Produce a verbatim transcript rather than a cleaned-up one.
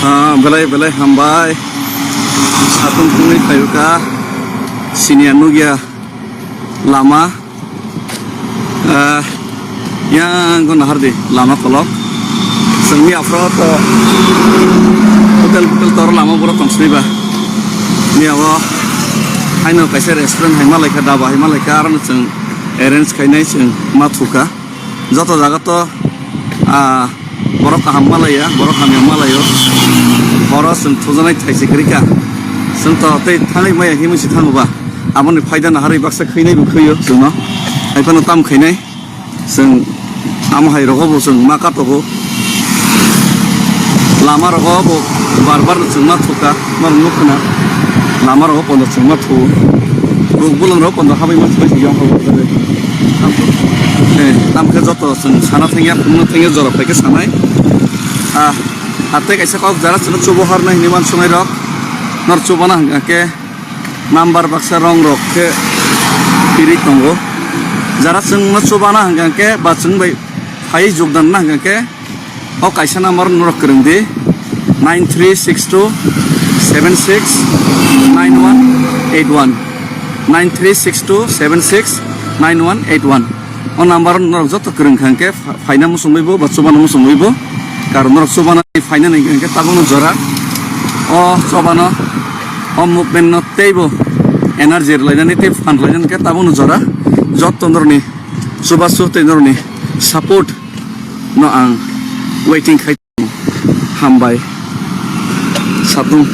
Ah, belai belai hambai. Satung tungwi phaikha. Siniya nukya lama. Ah, yang go nahar di lama kolok. Sengmi afro to hotel hotel tor lama borok tong sini ba. Ni abo haino kaisa restaurant hai malaikha, daba hai malaikha, aro no chwng arrange khainai chwng ma thuka. Joto jaga to, ah, borok kaham malaiya, borok hamya malaio. Horo chwng thujaknai thaisik rikha. Chwng to tei thangwi maya himwi se thango ba. Aboni phaida naharwi baksa khwinai bo khwiyo chwngno. Hai phano tam khainai. Chwng amo hai rogo bo chwng ma katogo. Lama rogo bo bar bar chwng ma thuka. Norok nukha na. Lama rogo pondo chwng ma thuo. Buk bulong rogo pondo habai ma thubai se yong habai. Eh, tam khe joto chwng sana thangya, phunukna thangya jora phaikhe sanai. Ah, hatai kaisa kok jara chwngno chubo harnai hinwi mansuknai rok. Nor chubana hwnkha khe number baksa rong rok khe piri tongo. Jara chwngno chubana hwnkha khe ba chwng bai phai jogdan na hwnkha khe o kaisa number norok kwrwng di, nine three six two seven six nine one eight one, nine three six two seven six nine one eight one. O number norok joto kwrwng kha hwnkhe pha-, phaina muchungwi bo ba chubana muchungwi bo. Karon norok chubana phaina hwnkhe tabukno jora. O chubano, o movement no teibo energy rwlainani tei phan rwlainani hwnkhe tabukno jora. Joto norokni chubachu tei norokni support no ang waiting khai. Hambai. Satung.